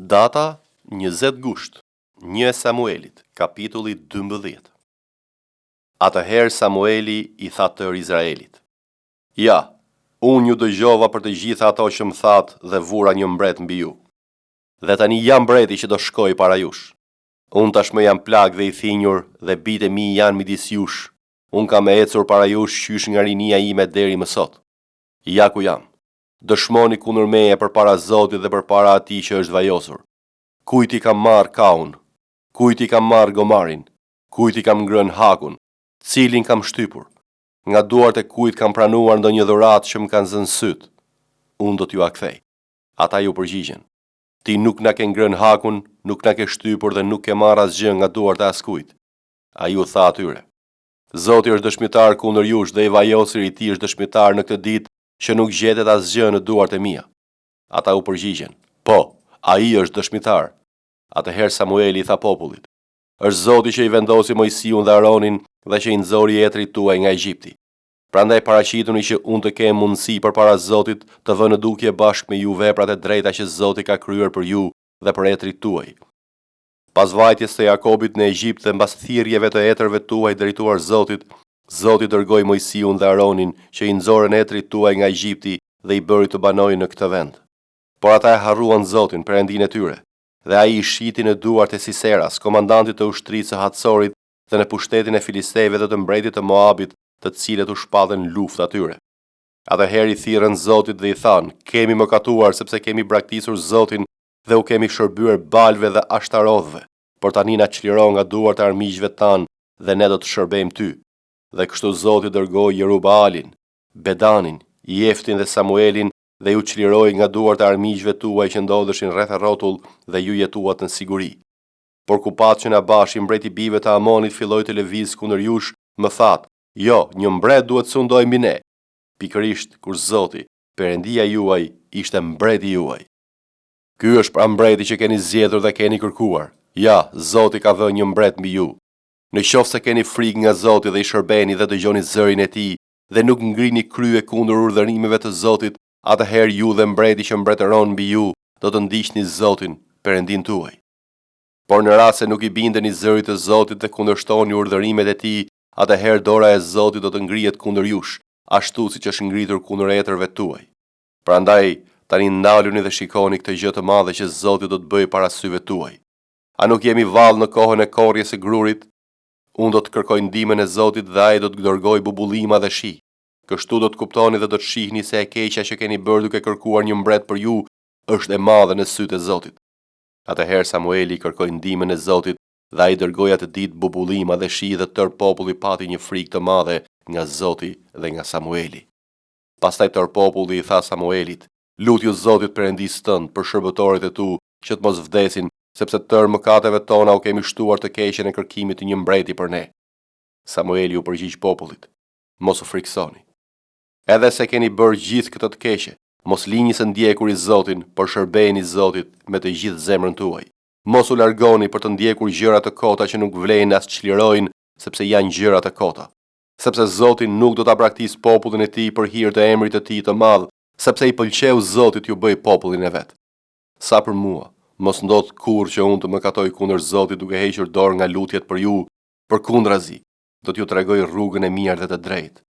Data 20 gusht, 1 Samuelit, kapitulli 12. Atëherë Samueli i tha tërë Izraelit: Ja, unë ju dëgjova për të gjitha ato që më thatë dhe vura një mbret mbi ju. Dhe tani ja mbreti që do shkojë para jush. Unë tashmë jam plak dhe i thinjur dhe bijtë e mi janë midis jush. Unë kam ecur para jush qysh nga rinia ime deri më sot. Ja ku jam. Dëshmoni kundër meje përpara Zotit dhe përpara atij që është vajosur. Kujt i kam marrë kahun? Kujt i kam marrë gomarin? Kujt i kam ngrënë hakun? Cilin kam shtypur? Nga duart e kujt kam pranuar ndonjë dhuratë që më kanë zënë sytë? Unë do t'jua kthej. Ata iu përgjigjën. Ti nuk na ke ngrënë hakun, nuk na ke shtypur dhe nuk ke marrë asgjë nga duart e askujt. Ai u tha atyre. Zoti është dëshmitar kundër jush dhe i vajosuri i tij është dëshmitar në këtë ditë që nuk gjetet asgjë në duart e mia. Ata u përgjigjën, Po, ai është dëshmitar. Atëherë Samueli i tha popullit, Është Zoti që i vendosi Moisiun dhe Aronin dhe që i nxori etërit tuaj nga Egjipti. Prandaj paraqituni që unë të kem mundësi përpara Zotit të vë në dukje bashkë me ju veprat e drejta që Zoti ka kryer për ju dhe për etërit tuaj. Pas vajtjes së Jakobit në Egjipt dhe mbas thirrjeve të etërve tuaj drejtuar Zotit, Zoti dërgoi Moisiun dhe Aronin që i nxorën etërit tuaj nga Egjipti dhe i bëri të banojnë në këtë vend. Por ata e harruan Zotin, Perëndinë e tyre, dhe ai i shiti në duart e Siseras, komandantit të ushtrisë së Hatsorit dhe në pushtetin e filistejve dhe të mbretit të Moabit, të cilët u shpallën luftë atyre. Atëherë i thirrën Zotit dhe i thanë, Kemi mëkatuar sepse kemi braktisur Zotin dhe u kemi shërbyer Balëve dhe Ashtarothëve, por tani na çliro nga duart e armiqve tanë dhe ne do të shërbejmë ty. Dhe kështu Zoti dërgoi Jerubaalin, Bedanin, Jeftin dhe Samuelin dhe ju çliroi nga duart e armiqve tuaj që ndodheshin rreth e rrotull dhe ju jetuat në siguri. Por kur patë që Nabashi, mbreti i bijve të Amonit, filloi të lëvizë kundër jush, më thatë, Jo, një mbret duhet të sundojë mbi ne! Pikërisht kur Zoti, Perëndia juaj, ishte mbreti juaj. Ky është pra mbreti që keni zgjedhur dhe keni kërkuar. Ja, Zoti ka vënë një mbret mbi ju. Në qoftë se keni frikë nga Zoti dhe i shërbeni dhe dëgjoni zërin e tij dhe nuk ngrini krye kundër urdhërimeve të Zotit, atëherë ju dhe mbreti që mbretëron mbi ju do të ndiqni Zotin, Perëndinë tuaj. Por në rast se nuk i bindeni zërit të Zotit dhe kundërshtoni urdhërimet e tij, atëherë dora e Zotit do të ngrihet kundër jush, ashtu siç është ngritur kundër etërve tuaj. Prandaj, tani ndaluni dhe shikoni këtë gjë të madhe që Zoti do të bëjë para syve tuaj. A nuk jemi vallë në kohën e korrjes së grurit? Unë do të kërkoj ndihmën e Zotit dhe ai do të dërgojë bubullima dhe shi. Kështu do të kuptoni dhe do të shihni se e keqja që keni bërë duke kërkuar një mbret për ju është e madhe në sytë e Zotit. Atëherë Samueli kërkoi ndihmën e Zotit dhe ai dërgoi atë ditë bubullima dhe shi dhe tërë populli pati një frikë të madhe nga Zoti dhe nga Samueli. Pastaj tërë populli i tha Samuelit, Lutju Zotit Perëndisë tënd për shërbëtorët e tu që të mos vdesin, sepse tërë mëkateve tona u kemi shtuar të keqen e kërkimit të një mbreti për ne. Samueli iu përgjigj popullit, Mos u frikësoni. Edhe se keni bërë gjithë këtë të keqe, mos lini së ndjekuri Zotin, por shërbejini Zotit me të gjithë zemrën tuaj. Mos u largoni për të ndjekur gjëra të kota që nuk vlejnë as çlirojnë, sepse janë gjëra të kota. Sepse Zoti nuk do ta braktisë popullin e tij për hir të emrit të tij të madh, sepse i pëlqeu Zotit t'ju bëjë popullin e vet. Sa për mua, mos ndodhtë kurrë që unë të mëkatoj kundër Zotit duke hequr dorë nga lutjet për ju, përkundrazi, do t'ju tregoj rrugën e mirë dhe të drejtë.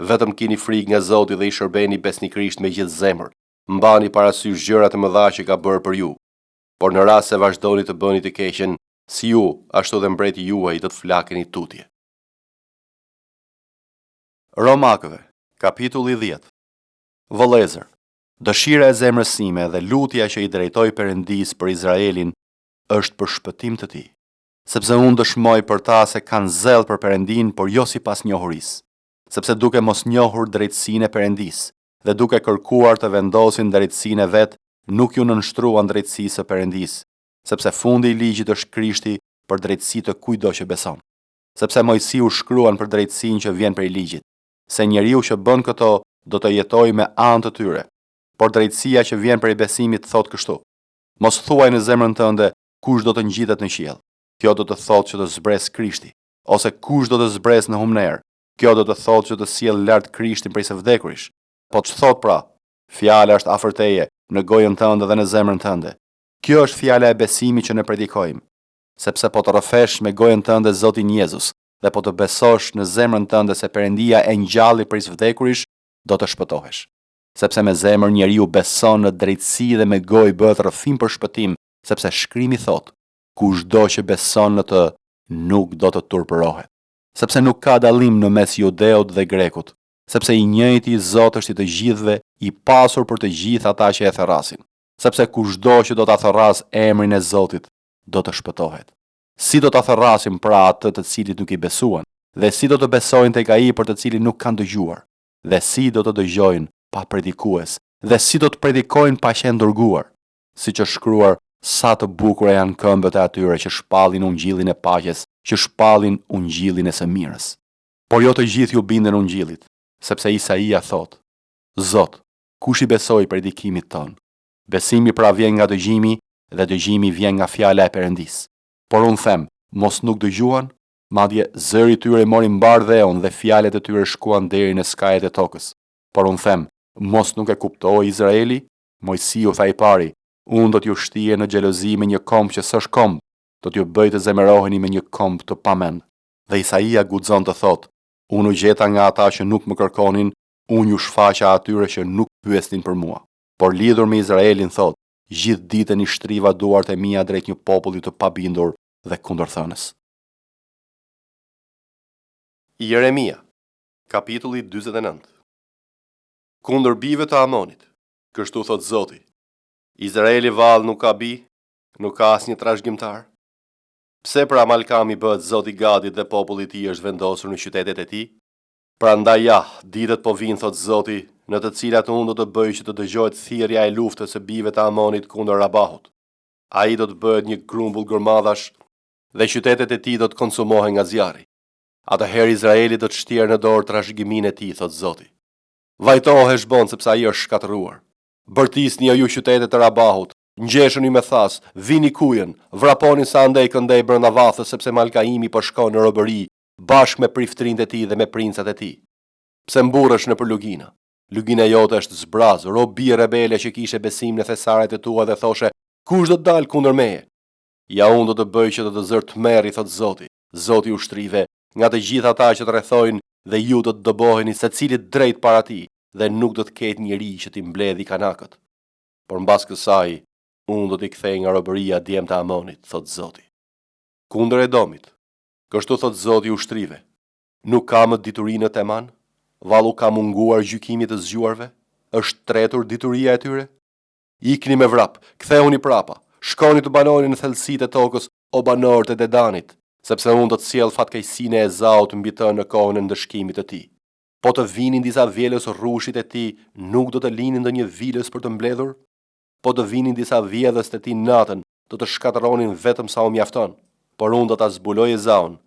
Vetëm kini frikë nga Zoti dhe i shërbeni besnikërisht me gjithë zemër, mbani parasysh gjërat e mëdha që ka bërë për ju. Por në rast se vazhdoni të bëni të keqen, si ju, ashtu dhe mbreti juaj do të flakeni tutje. Romakëve, kapitulli 10. Vëllezër, dëshira e zemrës sime dhe lutja që i drejtoj Perëndisë për Izraelin është për shpëtim të tij. Sepse unë dëshmoj për ta se kanë zell për Perëndinë, por jo sipas njohurisë. Sepse duke mos njohur drejtësinë e Perëndisë dhe duke kërkuar të vendosin drejtësinë e vet, nuk iu nënshtruan drejtësisë së Perëndisë, sepse fundi i ligjit është Krishti për drejtësi të kujtdo që beson. Sepse Moisiu shkruan për drejtësinë që vjen prej ligjit, se njeriu që bën këto do të jetojë me anë të tyre. Por drejtësia që vjen prej besimit thotë kështu, Mos thuaj në zemrën tënde, kush do të ngjitet në qiell? Kjo do të thotë që të zbresë Krishti. Ose kush do të zbresë në humnerë? Kjo do të thotë që të sjellë lart Krishtin prej së vdekurish. Po ç'thotë pra? Fjala është afër teje, në gojën tënde dhe në zemrën tënde. Kjo është fjala e besimit që ne predikojmë, sepse po të rrëfesh me gojën tënde Zotin Jezus dhe po të besosh në zemrën tënde se Perëndia e ngjalli prej së vdekurish, do të shpëtohesh. Sepse me zemër njeriu beson në drejtësi dhe me gojë bëhet rrëfim për shpëtim, sepse shkrimi thotë, kushdo që beson në të nuk do të turpërohet. Sepse nuk ka dallim në mes judeut dhe grekut, sepse i njëjti Zot është i të gjithëve, i pasur për të gjithë ata që e thërrasin. Sepse kushdo që do ta thërrasë emrin e Zotit, do të shpëtohet. Si do ta thërrasin pra atë të cilit nuk i besuan, dhe si do të besojnë tek ai për të cilin nuk kanë dëgjuar? Dhe si do të dëgjojnë pa predikues, dhe si do të predikojnë pa qenë dërguar? Siç është shkruar, sa të bukura janë këmbët e atyre që shpallin ungjillin e paqes, që shpallin ungjillin e së mirës. Por jo të gjithë iu bindën ungjillit, sepse Isaia thotë, Zot, kush i besoi predikimit tonë? Besimi pra vjen nga dëgjimi dhe dëgjimi vjen nga fjala e Perëndisë. Por unë them, mos nuk dëgjuan? Madje, zëri i tyre mori mbarë dheun dhe fjalët e tyre shkuan deri në skajet e tokës. Por unë them, mos nuk e kuptoi Izraeli? Moisiu tha i pari, Unë do t'ju shtie në xhelozi me një komb që s'është komb, do t'ju bëj të zemëroheni me një komb të pamend. Dhe Isaia guxon të thotë, Unë u gjeta nga ata që nuk më kërkonin, unë iu shfaqa atyre që nuk pyesnin për mua. Por lidhur me Izraelin thotë, Gjithë ditën i shtriva duart e mia drejt një populli të pabindur dhe kundërthënës. Jeremia, kapitulli 49 Kundër bijve të Amonit, kështu thotë Zoti, Izraeli vallë nuk ka bij, nuk ka asnjë trashëgimtar? Pse pra Malkami bëhet zot i Gadit dhe populli i tij është vendosur në qytetet e tij? Prandaj ja, ditët po vijnë, thotë Zoti, në të cilat unë do të bëj që të dëgjohet thirrja e luftës së bijve të Amonit kundër Rabahut. Ai do të bëhet një grumbull gërmadhash dhe qytetet e tij do të konsumohen nga zjarri. Atëherë Izraeli do të shtjerë në dorë trashëgiminë e tij, thotë Zoti. Vajto o Heshbon, sepse ai është shkatërruar. Bërtisni o ju qytete të Rabahut, ngjeshuni me thasë, vini kujën, vraponi sa andej këndej brenda vathës, sepse Malkaimi po shkon në robëri bashkë me priftërinjtë e tij dhe me princat e tij. Pse mburresh nëpër lugina? Lugina jote është zbrazur, o bijë rebele që kishe besim në thesaret e tua dhe thoshe, kush do të dalë kundër meje? Ja unë do të bëj që të të zërë tmerri, thotë Zoti, Zoti i ushtrive, nga të gjithë ata që të rrethojnë dhe ju do të dëboheni secili drejt para tij dhe nuk do të ketë njeri që t'i mbledhë ikanakët. Por mbas kësaj, unë do t'i kthej nga robëria djemtë e Amonit, thotë Zoti. Kundër Edomit, Kështu thotë Zoti i ushtrive, Nuk ka më dituri në Teman? Vallë u ka munguar gjykimi të zgjuarve? Është tretur dituria e tyre? Ikni me vrap, kthehuni prapa, shkoni të banoni në thellësitë e tokës, o banorë të Dedanit, sepse unë do të sjell fatkeqësinë e Ezaut mbi të në kohën e ndëshkimit të tij. Po të vinin disa vjelës rrushit e tij, nuk do të linin ndonjë vilës për të mbledhur? Po të vinin disa vjedhës të tij natën, do të shkatërronin vetëm sa u mjafton. Por unë do ta zbuloj Ezaun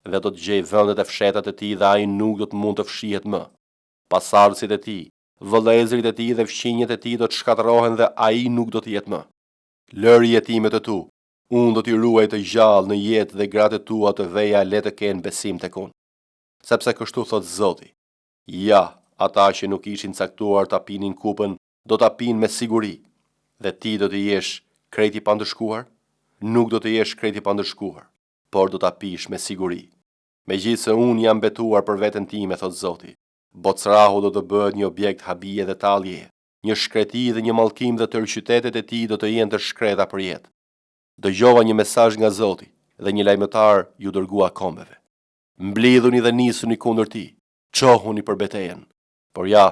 dhe do të gjej vendet e fshehta të tij dhe ai nuk do të mund të fshihet më. Pasardhësit e tij, vëllezërit e tij dhe fqinjët e tij do të shkatërrohen dhe ai nuk do të jetë më. Lëri jetimët e tu, unë do t'i ruaj të gjallë në jetë dhe gratë e tua të veja le të kenë besim tek unë. Sepse kështu thotë Zoti, Ja, ata që nuk ishin caktuar ta pinin kupën, do ta pinë me siguri. Dhe ti do të jesh krejt i pandëshkuar? Nuk do të jesh krejt i pandëshkuar, por do ta pish me siguri. Megjithëse unë jam betuar për veten time, thotë Zoti, Bocrahu do të bëhet një objekt habie dhe talljeje, një shkreti dhe një mallkim dhe tërë qytetet e tij do të jenë të shkreta përjetë. Dëgjova një mesazh nga Zoti dhe një lajmëtar iu dërgua kombeve. Mblidhuni dhe nisuni kundër tij, çohuni për betejën. Por ja,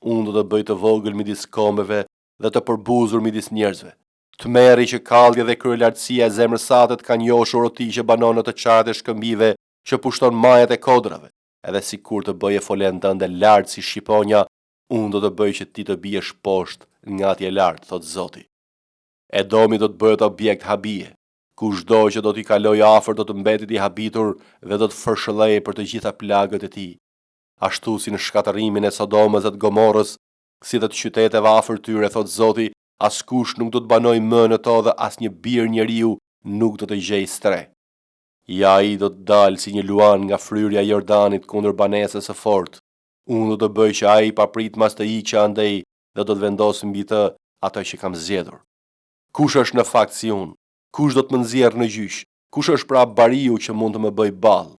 Unë do të bëj të vogël midis kombeve dhe të përbuzur midis njerëzve. Tmerri që kallja dhe kryelartësia e zemrës sate të kanë joshur o ti që banon në të çarat e shkëmbinjve, që pushton majat e kodrave. Edhe sikur të bëje folenë tënde lart si shqiponja, unë do të bëj që ti të biesh poshtë nga atje lart, thotë Zoti. Edomi do të bëhet objekt habie. Kushdo që do t'i kalojë afër do të mbetet i habitur dhe do të fërshëllejë për të gjitha plagët e tij. Ashtu si në shkatërrimin e Sodomës dhe të Gomorrës, si dhe të qyteteve afër tyre, thotë Zoti, askush nuk do të banojë më në to dhe asnjë bir njeriu nuk do të gjejë strehë. Ja ai do të dalë si një luan nga fryrja e Jordanit kundër banesës së fortë. Unë do të bëj që ai papritmas të ikë që andej dhe do të vendos mbi të atë që kam zgjedhur. Kush është në fakt si unë? Kush do të më nxjerrë në gjyq? Kush është pra bariu që mund të më bëjë ballë?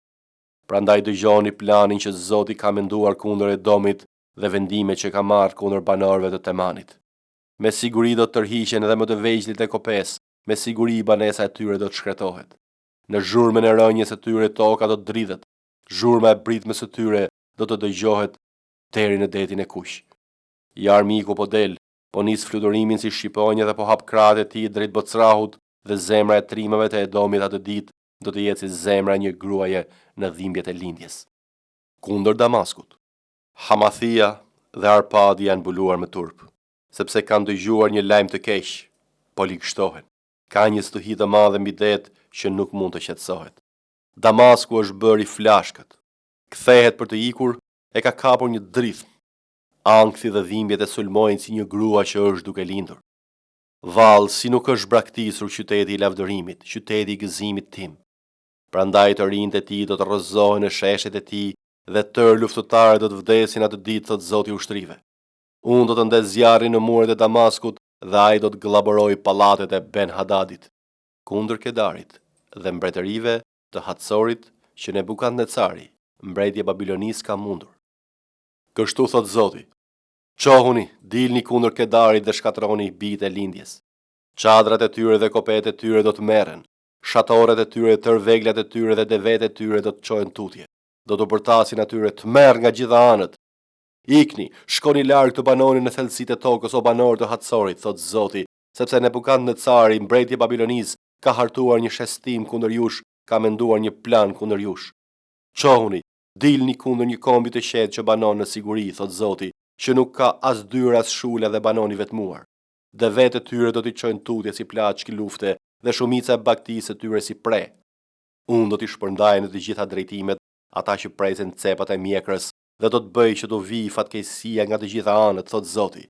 Prandaj dëgjoni planin që Zoti ka menduar kundër Edomit dhe vendimet që ka marrë kundër banorëve të Temanit. Me siguri do të tërhiqen edhe më të vegjlit e kopesë, me siguri banesa e tyre do të shkretohet. Në zhurmën e rënies së tyre toka do të dridhet, zhurma e britmës së tyre do të dëgjohet deri në Detin e Kuq. Ja armiku po del, po nis fluturimin si shqiponjë dhe po hap krahët e tij drejt Bocrahut dhe zemra e trimave të Edomit atë ditë do të jetë si zemra e një gruaje në dhimbjet e lindjes. Kundër Damaskut. Hamathia dhe Arpadi janë mbuluar me turp, sepse kanë dëgjuar një lajm të keq, po ligështohen. Ka një stuhi të madhe mbi det që nuk mund të qetësohet. Damasku është bërë i flashkët. Kthehet për të ikur, e ka kapur një drithmë. Ankthi dhe dhimbjet e sulmojnë si një grua që është duke lindur. Vallë, si nuk është braktisur qyteti i lavdërimit, qyteti i gëzimit tim. Prandaj të rinjtë e tij do të rrëzohen në sheshet e tij dhe tërë luftëtarët do të vdesin atë ditë, thotë Zoti i ushtrive. Unë do të ndez zjarrin në muret e Damaskut dhe ai do të gllabërojë pallatet e Ben-Hadadit. Kundër Kedarit dhe mbretërive të Hatsorit që Nebukadnecari, mbreti i Babilonisë ka mundur. Kështu thotë Zoti, Çohuni, dilni kundër Kedarit dhe shkatërroni bijtë e lindjes. Çadrat e tyre dhe kopetë e tyre do të merren, shatorret e tyre, tërë veglat e tyre dhe devetë e tyre do të çohen tutje. Do t'u bërtasin atyre, tmerr nga gjitha anët! Ikni, shkoni larg të banoni në thellësitë e tokës, o banorë të Hatsorit, thotë Zoti, sepse Nebukadnecari, mbreti i Babilonisë, ka hartuar një shestim kundër jush, ka menduar një plan kundër jush. Çohuni, dilni kundër një kombi të qetë që banon në siguri, thotë Zoti, që nuk ka as dyer as shula dhe banon i vetmuar. Devetë e tyre do t'i çojnë tutje si plaçkë lufte dhe shumica e bagëtisë së tyre si pre. Unë do t'i shpërndaj në të gjitha drejtimet ata që presin cepat e mjekrës dhe do të bëj që t'u vijë fatkeqësia nga të gjitha anët, thotë Zoti.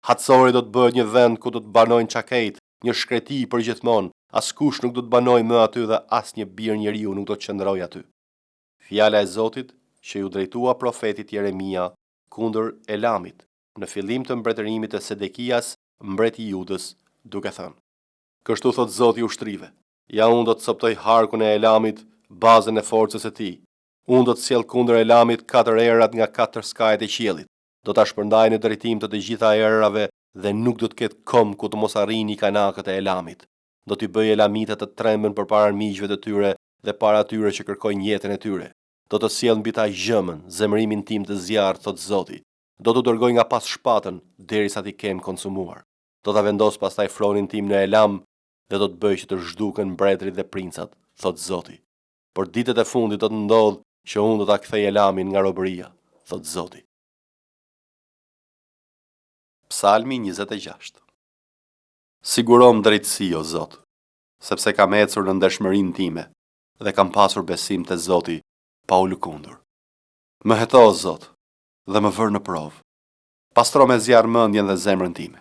Hatsori do të bëhet një vend ku do të banojnë çakejtë, një shkreti përgjithmonë, askush nuk do të banojë më aty dhe asnjë bir njeriu nuk do të qëndrojë aty. Fjala e Zotit që iu drejtua profetit Jeremia kundër Elamit, në fillim të mbretërimit të Sedekias, mbret i Judës, duke thënë: Kështu thotë Zoti i ushtrive, Ja unë do të copëtoj harkun e Elamit, bazën e forcës së tij. Unë do të sjell kundër Elamit katër erërat nga katër skajet e qiellit. Do ta shpërndaj në drejtim të të gjitha erërave dhe nuk do të ketë komb ku të mos arrijnë ikanakët e Elamit. Do t'i bëj elamitët të tremben përpara armiqve të tyre dhe para atyre që kërkojnë jetën e tyre. Do të sjell mbi ta gjëmën, zemërimin tim të zjarrtë, thotë Zoti. Do t'u dërgoj nga pas shpatën, derisa t'i kem konsumuar. Do ta vendos pastaj fronin tim në Elam dhe do të bëj që të zhduken mbretërit dhe princat, thotë Zoti. Por ditët e fundit do të ndodhë që unë do ta kthej Elamin nga robëria, thotë Zoti. Psalmi 26 Siguromë drejtësi, o Zot, sepse kam ecur në ndershmërinë time dhe kam pasur besim te Zoti pa u lëkundur. Më heto, o Zot, dhe më vër në provë. Pastro me zjarr mendjen dhe zemrën time,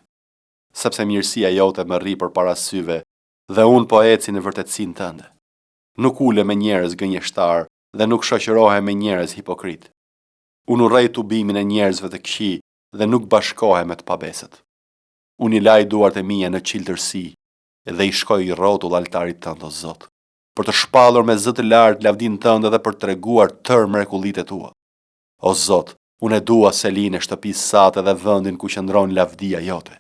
sepse mirësia jote më rri përpara syve dhe unë po eci në vërtetësinë tënde. Nuk ulem me njerëz gënjeshtarë dhe nuk shoqërohem me njerëz hipokritë. Unë urrej tubimin e njerëzve të këqij dhe nuk bashkohem me të pabesët. Unë i laj duart e mia në çiltërsi dhe i shkoj rrotull altarit tënd, o Zot, për të shpallur me zë të lartë lavdinë tënde dhe për të treguar tërë mrekullitë e tua. O Zot, unë e dua selinë e shtëpisë sate dhe vendin ku qëndron lavdia jote.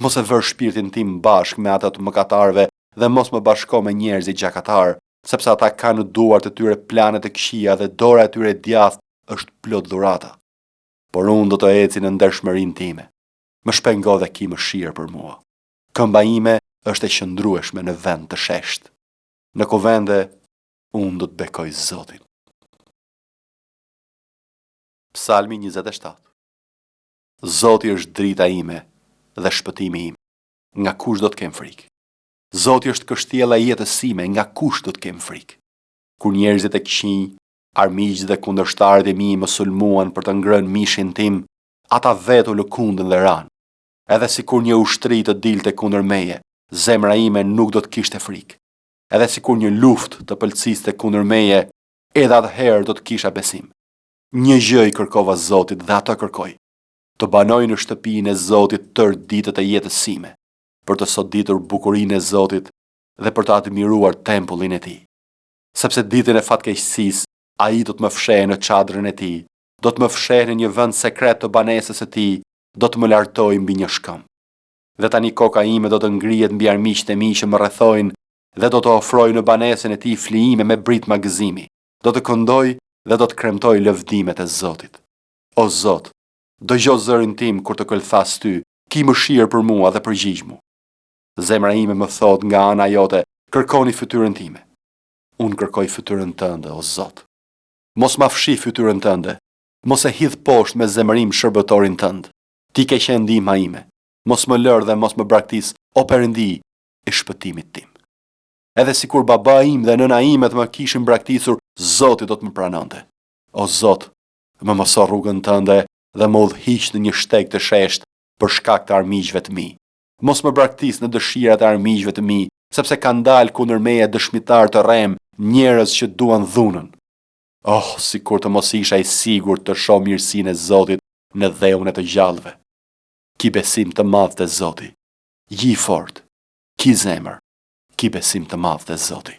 Mos e vër shpirtin tim bashkë me atë të mëkatarëve dhe mos më bashko me njerëzit gjakatarë, sepse ata kanë në duart e tyre plane të këqija dhe dora e tyre e djathtë është plot dhurata. Por unë do të eci në ndershmërinë time. Më shpengo dhe ki mëshirë për mua. Këmba ime është e qëndrueshme në vend të sheshtë. Në kuvende unë do të bekoj Zotin. Psalmi 27 Zoti është drita ime dhe shpëtimi im. Nga kush do të kem frikë? Zoti është kështjella e jetës sime, nga kush do të kem frikë? Kur njerëzit e këqinj, armiqtë dhe kundërshtarët e mi më sulmuan për të ngrënë mishin tim, ata vetë u lëkundën dhe ranë. Edhe sikur një ushtri të dilte kundër meje, zemra ime nuk do të kishte frikë. Edhe sikur një luftë të pëlciste kundër meje, edhe atëherë do të kisha besim. Një gjë i kërkova Zotit dhe atë kërkoj, të banoj në shtëpinë e Zotit tërë ditët e jetës sime. për të soditur bukurinë e Zotit dhe për të admiruar tempullin e tij. Sepse ditën e fatkeqësisë ai do të më fshehë në çadrën e tij, do të më fshehë në një vend sekret të banesës së tij, do të më lartojë mbi një shkëmb. Dhe tani koka ime do të ngrihet mbi armiqtë e mi që më rrethojnë dhe do të ofroj në banesën e tij flijime me britma gëzimi. Do të këndoj dhe do të kremtoj lëvdimet e Zotit. O Zot, dëgjo zërin tim kur të këlthas ty, ki mëshirë për mua dhe përgjigjmu. Zemra ime më thotë nga ana jote, kërkoni fytyrën time. Unë kërkoj fytyrën tënde, o Zot. Mos ma fshih fytyrën tënde, mos e hidh poshtë me zemërim shërbëtorin tënd. Ti ke qenë ndihma ime. Mos më lër dhe mos më braktis, o Perëndi i shpëtimit tim. Edhe sikur babai im dhe nëna ime të më kishin braktisur, Zoti do të më pranonte. O Zot, më mëso rrugën tënde dhe më udhëhiq në një shteg të sheshtë për shkak të armiqve të mi. Mos më braktis në dëshirat e armiqve të mi, sepse kanë dalë kundër meje dëshmitarë të rremë, njerëz që duan dhunën. Oh, sikur të mos isha i sigurt të shoh mirësinë e Zotit në dheun e të gjallëve. Ki besim të madh te Zoti. Ji i fortë. Ki zemër. Ki besim të madh te Zoti.